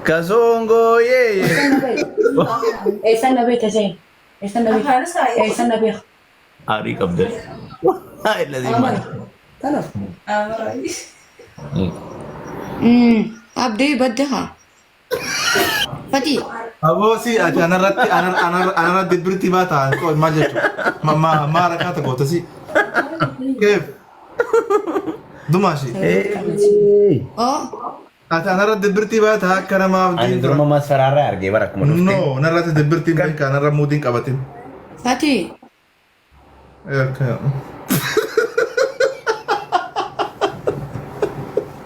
Kasoongoo yee. Eessan na beekta Zain? Eessan na beekta? Eessan na beekta? Aarii qabda. Wallaahi lazii maal. Kanaaf. Abdii badde haa. Fatii. Aboo si ati anarratti anarratti birtii baata maal jechuudha? Ma ma rakkaata goota si. Keef. Dumaashi. Oo. Ati anarratti birtii baata akka namaaf Ani duruma masfaraarraa argee bara akkuma dhufte. No, narratti dibbirtiin beekaa narra muudiin qabatin. Fatii.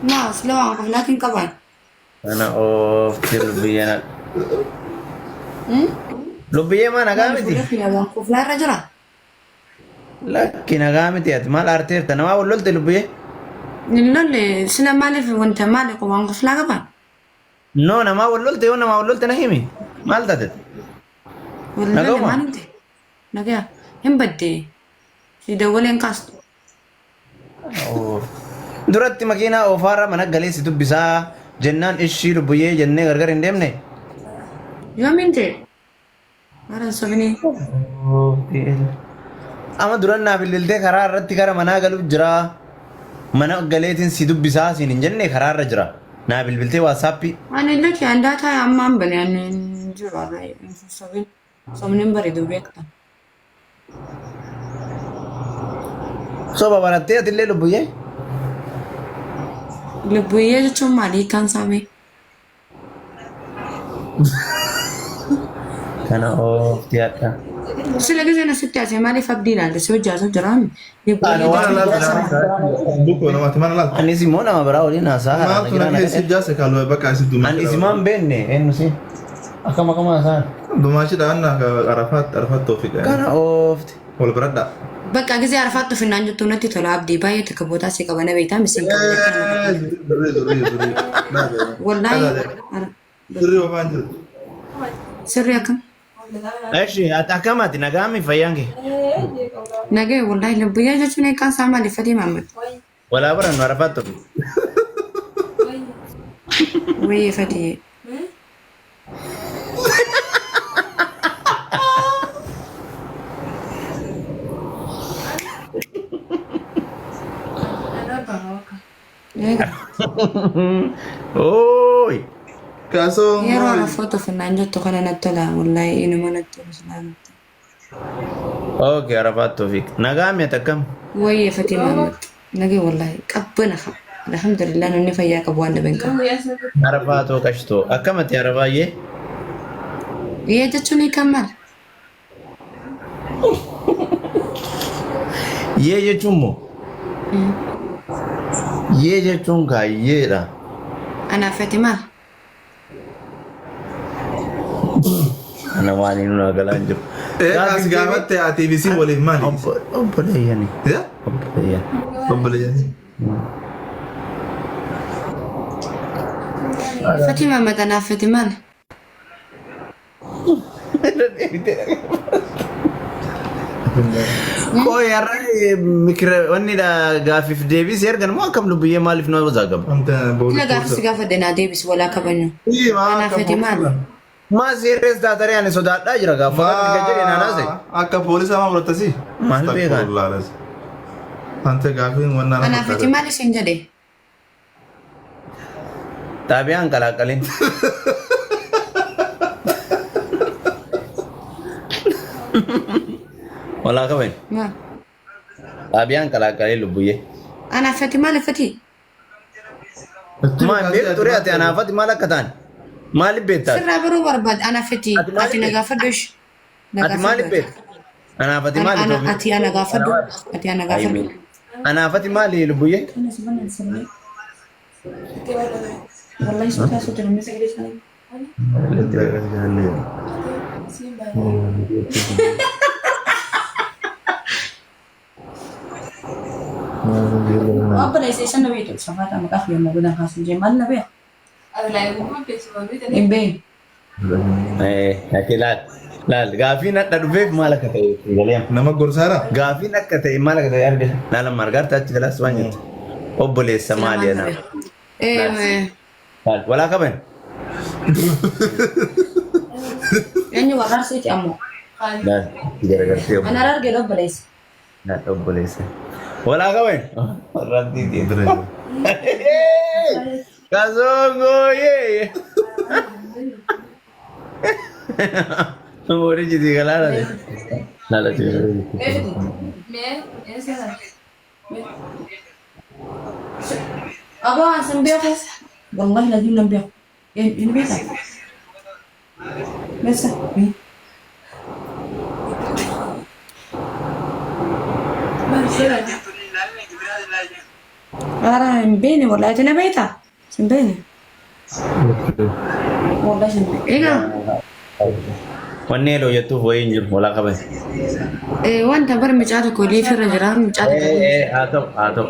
Maa sila waan qoflaatiin qaban. Kana oofti lubbiyyee na. Lubbiyyee maa nagaa miti? Fuula kiyya waan qoflaarra jira. Lakki nagaa miti ati maal aarteerta namaa wal lolte lubbiyyee? Hin lolle sila maaliif wanta maali waan qoflaa qaban? No namaa wal lolte yoo namaa wal lolte na himi. Maal taate? Wal lolle Naguma. maal hin ta'e? Nagaa hin baddee. Si dawwaleen kaastu. Duratti makiinaa oofaarra mana galee si dubbisaa jennaan ishii lubbuyyee jennee gargar hin deemne. Yoomiin ta'e? Mara hin sobinii. Amma duran naaf ililtee karaa irratti gara manaa galuuf jira. Mana galeetiin si dubbisaa siin hin jenne karaa irra jira. Naa bilbiltee waatsaappii. Ani lakki an daataa ammaan bane ani hin jiru har'a hin sobin. Sobni hin bareedu beekta. Soba barattee atillee lubbuyyee. Lubbuyyee jechuun maali hiikkaan isaa mee? Kana oofti hadha. Sila giseen asitti haasa'e maaliif abdii ilaalte si hojii haasa'u jiraami? Ani Mana laalta bukkoo namaati mana laalta. Anis immoo nama biraa waliin haasaa haraa Maaltu na keessa jaase kaaluu bakka asi Ani isimaan beekne eenyu si akkam akkam haasaa. Dumaashi dhaanna Arafaat Arafaat Toofiq. Kana oofti. Wal biradhaa. Bakka gisee Arafaatti ofinnaan jettu natti tola abdii baay'ee takka bootaa si qaba na beektaa misiin qaba jecha nama qaba. Durri durri durri. Wallaahi Durri ofaan jiru. sirrii akkam Eshi ati akkam ati nagaa mi fayyaan kee? nagee wallaahi lubbuyyaa jechuun hiikkaan isaa maali Fatii Mahammad? Walaa barannu Arafaat Toofiq. Wayyee Fatii. Eega. Ooy. Kaasoo. Yeroo Arafaatti ofinnaan jettu kana natti tola wallaahi inuma natti tola silaa natti. Okay Arafaat Toofiq. Nagaa mi ati akkam? Wayyee Fatii Mahammad. Nagee wallaahi qabbana haa. Alhamdulillah namni fayyaa qabu waan dhabe hin qabu. Arafaatoo qashtoo. Akkam ati Arafaayyee? Yee jechuun hiikaan maal? Yee jechuun moo? Yee jechuun kaayyeedha. Anaaf ati maal? Ana waan inni naa galaa hin jiru. As gaafatte ati fi isin waliif maali? Obboleeyyani. Obboleeyyan. Obboleeyyani. Fatii Mahammad anaaf ati maal? Koo yarra mikira wanni dha gaaffiif deebii si ergan moo akkam lubbiyyee maaliif nama zaagama? Sila gaaffii si gaafadhe naa deebisi walaa kabajnu. Anaaf ati maal? Maa seerrees taataree ani sodaadhaa jira gaafa kan jedhe naan haase. Akka poolisa maa fudhattasi? Maal beekan? Ante gaaffiin wannaan Anaaf ati maal isin jedhe? Xaabiyaan qalaaqalin. Walaa kabayn. Maal? Xaabiyaan qalaaqalin lubbuyyee. Anaaf ati maal fatii? Maa hin beektu ree ati anaaf ati maal akka ta'an? Maaliif beektaa? Sirraa baruu barbaada anaaf ati Ati maaliif ati na beekta? gaafadhu ishi. Na Ati maaliif gaafadhu ati. beekta? Anaaf ati maali Ana Toofiq? ati ana gaafadhu ati ana gaafadhu. Anaaf ati maali lubbuyyee? Wallahi suutaa suuta namni sagalee isaanii. Obboleessa isa na beektu safaata maqaa fi yommuu godhan kaasu jee maal na beeku? Hin beeku. Ati laal laal gaafiin hadha dhufeef maal akka ta'e galee Nama gorsaara? gaafiin akka ta'e maal akka ta'e argina. Laal amma argaarta achi galaas waan jettu. Obboleessa Sila maali maal na anaa? beeku? Eh, Laal walaa qaban. Eenyu warra Arsiiti ammoo. Laal garagartee Ana Harargee obboleessa. Laal obboleessa. Walaa qaban. Warra Arsiiti. Bira jiru. Kasongo yee. Boori jiti galaana. Laal achi garagartee. Aboo an sin beeku. Wallahi lazim nan beeku. Hin beekaa? Meessa? Ara hin beekne wallahi ati na beektaa? Sin beekne. Wallahi sin beeku. Egaa Wanni eloo jettuuf wayii hin jiru walaa qaban. Wanta bar mucaa tokko liifirra jira mucaa tokko. Haa ta'u haa ta'u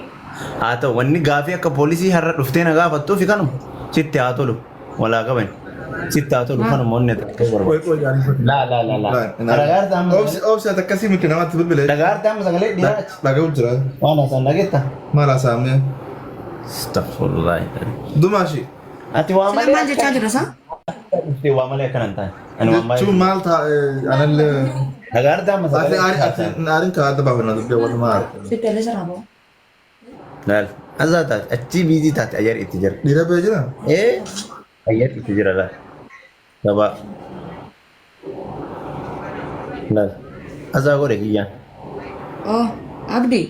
haa ta'u wanni gaafii akka poolisii har'a dhuftee na gaafattuufi kanuma sitti haa tolu walaa qaban sitti haa tolu kanuma onnee tokko Qoy barbaada. qoy jaanii. Laa laa laa laa. Dhagaarta amma Obsi obsi ati akkasii miti namatti bilbile. dhagaarta amma sagalee dhiiraa achi. Dhaga'u jira. Waan haasaan dhageetta. Maal haasa'amne? Astaghfirullah. Dumaashi. Ati waa Sila malee maal jechaa jira isaa? dhuftee waa malee akkana hin taane. Ani waan Jechuun baay'ee. maal taa'e anallee. Dhagaarta amma Ati sagalee aari ati aarin kaa adda baafna dubbii wal maal. Sitti illee sirraa ba'u. Laal. Azaa taate achii biizii taate ayyar itti jira. Dhiira bee jira? Ee ayyar itti jira laal. Gabaa. Laal. Azaa godhe kiyyaan. Oh, Abdi.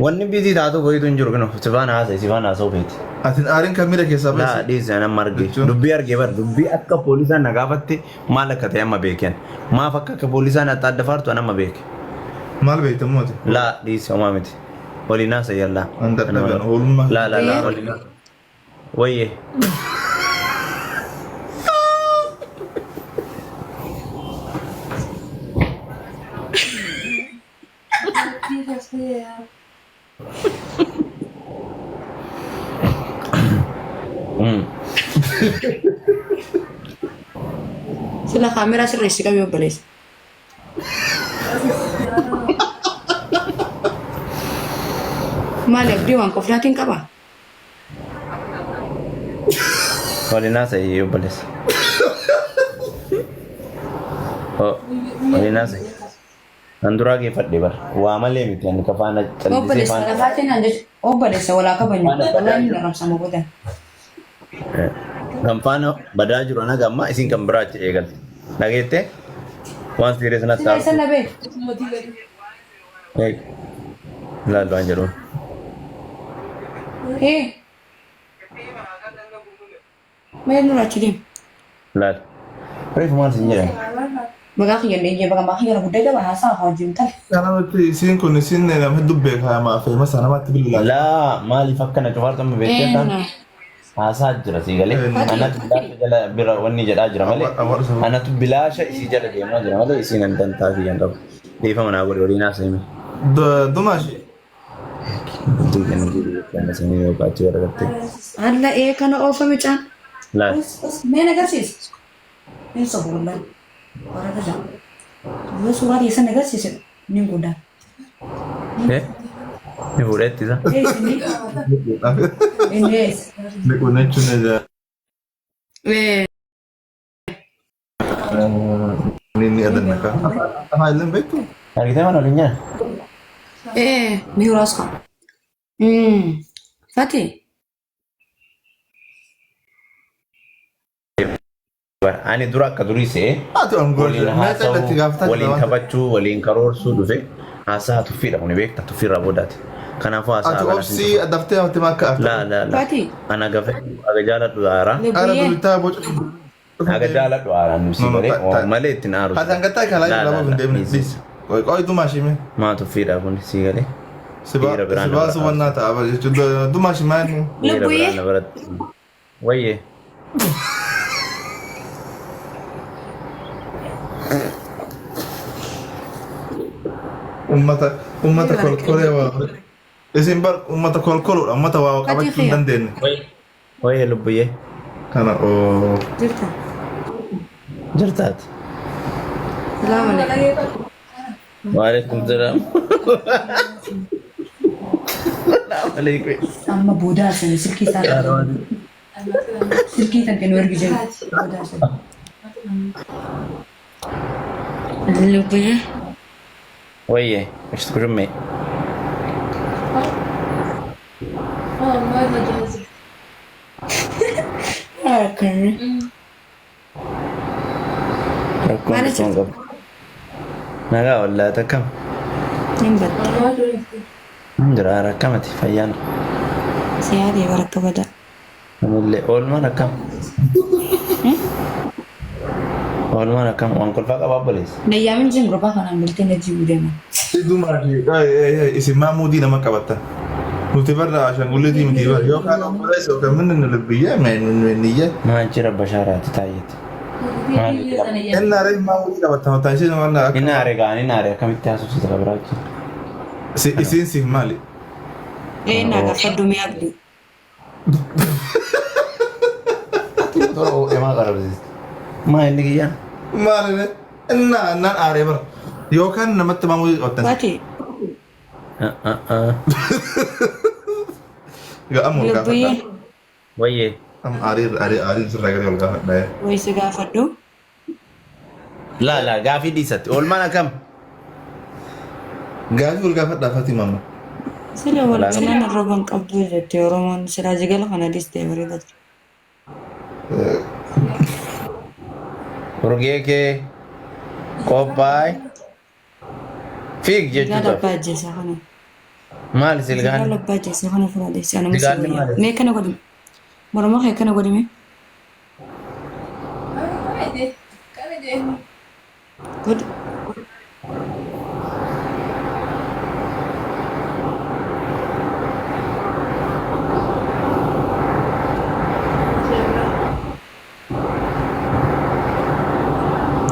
Wanni biizii taatu wayitu hin jiru kinu sifaan haasa'e sifaan haasa'u feeti. Ati aarin kan miira keessaa Laa baasi. dhiisi an amma arge. Jechuun? Dubbii arge bar dubbii akka poolisaan na gaafatte maal akka ta'e amma beeken. Maaf akka akka poolisaan adda adda faartu an amma beeke. Maal beekta mooti? Laa dhiisi homaa miti. Waliin haasa'e yallaa. An dadhaban oolummaa. Laa laa laa waliin haasa'e. Wayyee. Sila kaameraa sirreessi qabi obboleessa. Maali abdii waan qoflaatiin qaba? Waliin haasa'e obboleessa. Oh, waliin haasa'e. Kan duraa geeffadhe bar. Waa malee miti ani ka faana callisee Obboleessa faana. lafaatiin aan jechuudha. Obboleessa walaa kabajnu. Wallahi hin arrabsamu booda. Kan faana badaa jiru ana gamma isin kan biraa achi eegalte. Dhageette? Waan serious natti Sila isa taatu. na beeku. Eeg. Ilaallu waan jedhuun. Ee. Mee nurraa achi deemi. Laal. Reefu maal sin jedhan? Maqaa kiyya illee ijee baga maqaa kiyya guddaa jaba haasaa haa wajjin tale. Kanamatti isiin kun isiin nama hedduu beekaa maaf masa namatti bilbilaa. Laa maaliif akkana cufaartu amma beektee Eenyu? ta'an haasaa jira sii galee. Anatu bilaasha jala bira wanni jedhaa jira malee. Anatu bilaasha isii jala deemaa jira malee isiin an dantaa kiyyan qabu. Dhiifama naa godhi waliin haasa'ime. Dumaashi. Bultii kennu jiru jechuudha isinii yookaan achi garagaltee. Alla ee kana oofa mucaan. Laal. Mee na agarsiisi. Hin sobu wallahi. Warra jira. Yoo suuraa keessan agarsiise ni guddaa. Eh? Ni fuudhetti isa. Inni inni eessa? Quunnachuun eja. Ee Ni ni adanna ka. Afaan illee beektu? Argitee mana waliin nyaata? ee Miiraas qaba. Fati. Ani dura akka durii se'ee Ati on waliin goal. Meeshaa irratti haasa'uu, gaafataa jira waliin waan ta'eef. taphachuu, waliin karoorsuu dhufe haasaa tuffiidha kuni beekta tuffiirraa boodaati. Kanaafuu haasaa Ati kana obsii daftee haftee akka after. La la la. Fati. Ana gafe aga jaaladhu aaraa. Ara Lubbuyyee. dubitaa boca. Aga jaaladhu aaraa nusi No, no, malee ta- malee ittiin aaru. Ati hangattaa kalaa La la lama hin la. deemne. Please. Qoy qoy dumaashi mee. Maa tuffiidha kun si galee. Dhiira biraan na Sibaa bira subannaa ta'a jechuudha. Dumaashi maal? Dhiira Lubbuyyee. biraan na biratti. Wayyee. Ummata ummata kolkolee waa. Isin bar ummata kolkoluudha. Ummata waa Fati qabachuu hin kiyya. dandeenye. Wayyee lubbuyyee. Kana oo. Jirta. Jirtaati. Salaam alaikum. Waalaikum salaam. Malee qoy. Amma boodaa sana silkii isaa silkii kan kennu ergi jennu boodaa sana. Lubbuyyee. Wayyee, ishtu kushummee. Akkanni. Rakkoon Maal tokkoon jirtu? qabu. Nagaa wallaa takkam. Hin batta. Hin jira rakkamati fayyaan. Si yaadee barakka badaa. Namillee oolmaan akkam. Oolmaan akkam waan kolfaa qabaa obboleessa. Nayyaamin jin gurbaa kanaan bultee na jibu deema. Idumaa fi isin maa muudii nama qabattan. Nuti barra ashaangulliitii miti bara yookaan obboleessa yookaan minni nu lubbiyyee meenniyyee. Maal jira bashaaraati taayyeeti. Maal jira? Inni aaree maa muudii qabattan mataan ishee nama akka. Inni aare gaa inni aare akkamitti haasofsiisa kabiraachi. Isiin siif maali? Ee naa gaafadhu mee abdii. Tola emaa qarabsiiste. Maa inni kiyyaan? Maali inni naan aaree bara yookaan namatti maa muudii qabattan. Waati Gaa amma ol lubbuyyee gaafadha. Wayyee. Amma aarii aarii aarii sirraa gara ol gaafadha. wayi si gaafadhu. Laa laa gaafii dhiisatti. Oolmaan akkam? Gaafii ol gaafadha Fatima amma. Sila wal galaan roban qabdu jette Oromoon silaa jigala kana dhiistee bareeda ture. Urgee kee qophaa'e. Fiig Zigaala jechuudha. abbaa ajjeesaa kana. Maali Zigaala silgaan? abbaa ajjeesaa kana fuula dhiisee anuma si Zigaalli wayyaa. maali? Mee kana godhime. Morma kee kana godhime. Godhi.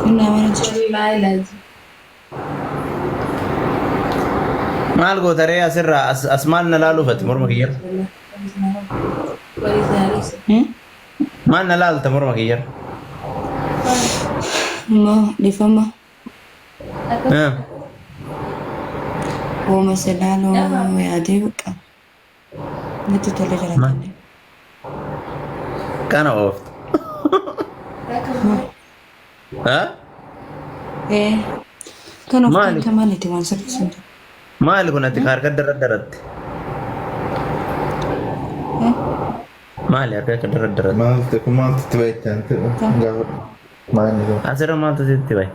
Inni amana jirti. Maal goota ree asirraa as maal na laaluufati morma kiyyarra? Hmm? Maal na laalta morma kiyyarra? Ammoo dhiifama. Ah. Wooma si laaluu yaadee baqa. Natti tole jira tenne. Kana oofta. Ha? Ee. Kan of Maali? kan maaliiti waan sirriisin jiru. Maali kun ati harka darra daratti? Maali harka darra daratti? Maaltu kun maaltu itti baay'achaa gaafadha. Maal inni kun? Asirra maaltu sitti bahe?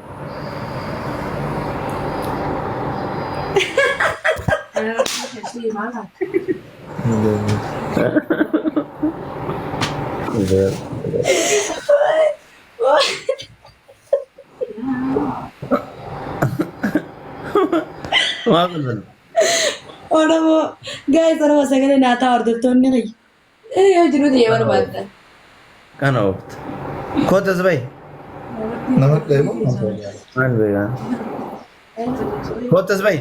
Maal kun? Oromoo guys Oromoo sagalee naa ta'a hordoftoonni kiyya. Yoo jiru ta'ee barbaadda. Kana oofta. Kootas bahe. Nama dheebu. Maal beekaa? Kootas bahe.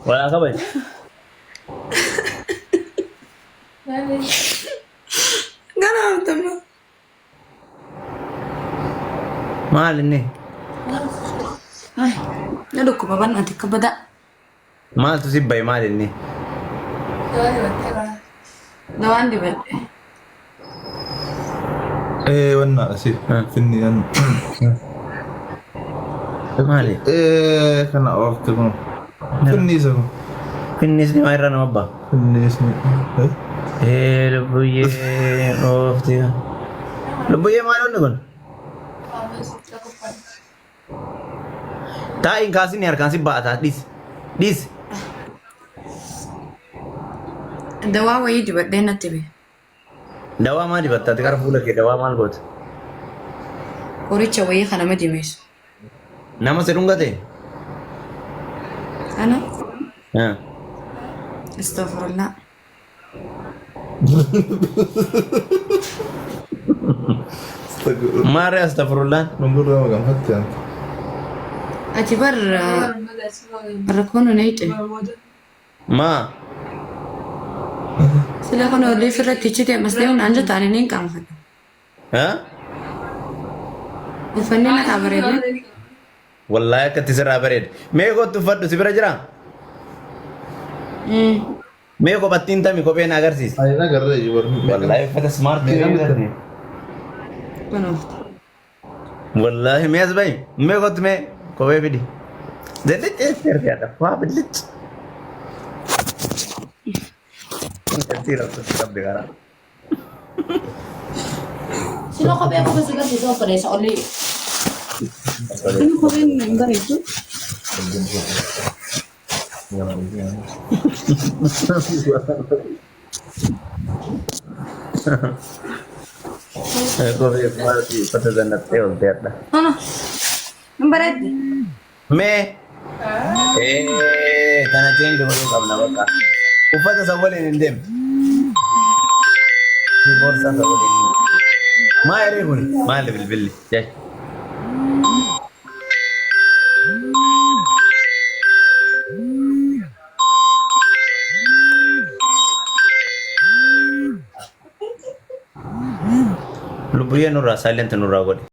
Walaa kabaje. Gara amtama. Maal inni? Ay, na dhukkuba bal'aate akka badaa. Maaltu si bahe maal inni? Dawaan dibadhe. Eh wanna si finni an. Maali? Eh kana oofte kun. Finni isa kun. Finnisni maa irraa nama ba'a? Finnisni. Eh? Ee lubbuyyee oofti. Lubbuyyee maal onni kun? Taa'iin kaasinni harkaan si ba'ataa dhiisi. Dhiisi. Dawaa wayii dibadhee natti bee. Dawaa maal dibatta? Ati gara fuula kee dawaa maal goota? Qoricha wayii kana nama dimeessu. Nama si dhungate? Ana Ah. astaghfirullah. Maarree astagfirullaan. Dhungurraa maqaan anta. Ati bar rakkoon na hiite. Maa? Sila kun olii ofirratti ichite ammas deemuun an jettaan inni hin qaanfadhu. Ha? Uffanni na bareedee. Wallaahi akkatti sirraa bareeda. Mee kottu uffadhu si bira jiraa? Mee kophattiin tami kophee na agarsiisi. Ani nagarra iyyuu bar. Wallaahi uffata smart Meeqa bitte? Kunuufti. Wallaahi mee as bahi. Mee kottu mee kophee fidi. Zallic eessi argaadha. Waa billic. Intaltii rakkoo qabdi karaa. Sila kophee qofa si garsiisa obboleessa olii. Inni kopheen hin bareedu. Kophee smart uffata zannattee ooltee adda. Hono. Hin bareeddi. Mee tana change godhuu qabna bakka. Uffata san waliin hin deemtu. Boorsaa san waliin hin deemtu. Maa eree kun? Maali bilbilli? Jai. Lubbuyyee nurraa silent nurraa godhe.